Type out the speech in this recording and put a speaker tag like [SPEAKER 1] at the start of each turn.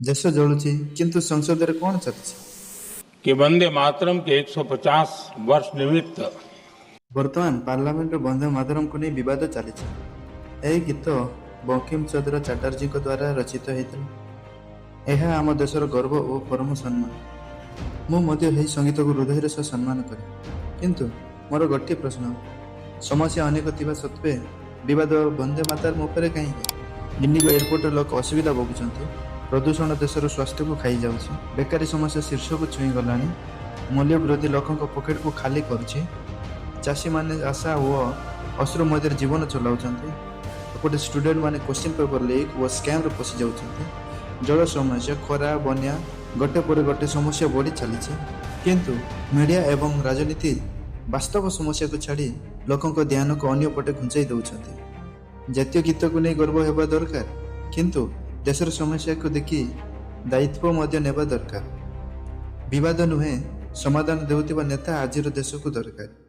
[SPEAKER 1] ଦେଶ ଜଳୁଛି, କିନ୍ତୁ ସଂସଦରେ କ'ଣ ଚାଲିଛି?
[SPEAKER 2] कि वंदे मातरम के 150 वर्ष निमित्त
[SPEAKER 1] ବର୍ତ୍ତମାନ ପାର୍ଲାମେଣ୍ଟରେ ବନ୍ଦେ ମାତରମକୁ ନେଇ ବିବାଦ ଚାଲିଛି। ଏହି ଗୀତ ବଙ୍କିମ ଚନ୍ଦ୍ର ଚାଟାର୍ଜୀଙ୍କ ଦ୍ୱାରା ରଚିତ ହୋଇଥିଲା। ଏହା ଆମ ଦେଶର ଗର୍ବ ଓ ପରମ ସମ୍ମାନ। ମୁଁ ମଧ୍ୟ ଏହି ସଙ୍ଗୀତକୁ ହୃଦୟର ସହ ସମ୍ମାନ କରେ। କିନ୍ତୁ ମୋର ଗୋଟିଏ ପ୍ରଶ୍ନ, ସମସ୍ୟା ଅନେକ ଥିବା ସତ୍ତ୍ୱେ ବିବାଦ ବନ୍ଦେ ମାତରମ ଉପରେ କାହିଁକି? ଇଣ୍ଡିଗୋ ଏୟାରପୋର୍ଟରେ ଲୋକ ଅସୁବିଧା ଭୋଗୁଛନ୍ତି। ପ୍ରଦୂଷଣ ଦେଶର ସ୍ୱାସ୍ଥ୍ୟକୁ ଖାଇଯାଉଛି। ବେକାରୀ ସମସ୍ୟା ଶୀର୍ଷକୁ ଛୁଇଁଗଲାଣି। ମୂଲ୍ୟ ବୃଦ୍ଧି ଲୋକଙ୍କ ପକେଟକୁ ଖାଲି କରୁଛି। ଚାଷୀମାନେ ଆଶା ଓ ଅଶ୍ରୁ ମଧ୍ୟରେ ଜୀବନ ଚଲାଉଛନ୍ତି। ଏପଟେ ଷ୍ଟୁଡେଣ୍ଟମାନେ କୋଶ୍ଚିନ୍ ପେପର ଲିକ୍ ଓ ସ୍କାମ୍ରେ ଫସି ଯାଉଛନ୍ତି। ଜଳ ସମସ୍ୟା, ଖରା, ବନ୍ୟା, ଗୋଟେ ପରେ ଗୋଟେ ସମସ୍ୟା ବଢ଼ି ଚାଲିଛି। କିନ୍ତୁ ମିଡ଼ିଆ ଏବଂ ରାଜନୀତି ବାସ୍ତବ ସମସ୍ୟାକୁ ଛାଡ଼ି ଲୋକଙ୍କ ଧ୍ୟାନକୁ ଅନ୍ୟ ପଟେ ଘୁଞ୍ଚାଇ ଦେଉଛନ୍ତି। ଜାତୀୟ ଗୀତକୁ ନେଇ ଗର୍ବ ହେବା ଦରକାର, କିନ୍ତୁ ଦେଶର ସମସ୍ୟାକୁ ଦେଖି ଦାୟିତ୍ୱ ମଧ୍ୟ ନେବା ଦରକାର। ବିବାଦ ନୁହେଁ, ସମାଧାନ ଦେଉଥିବା ନେତା ଆଜିର ଦେଶକୁ ଦରକାର।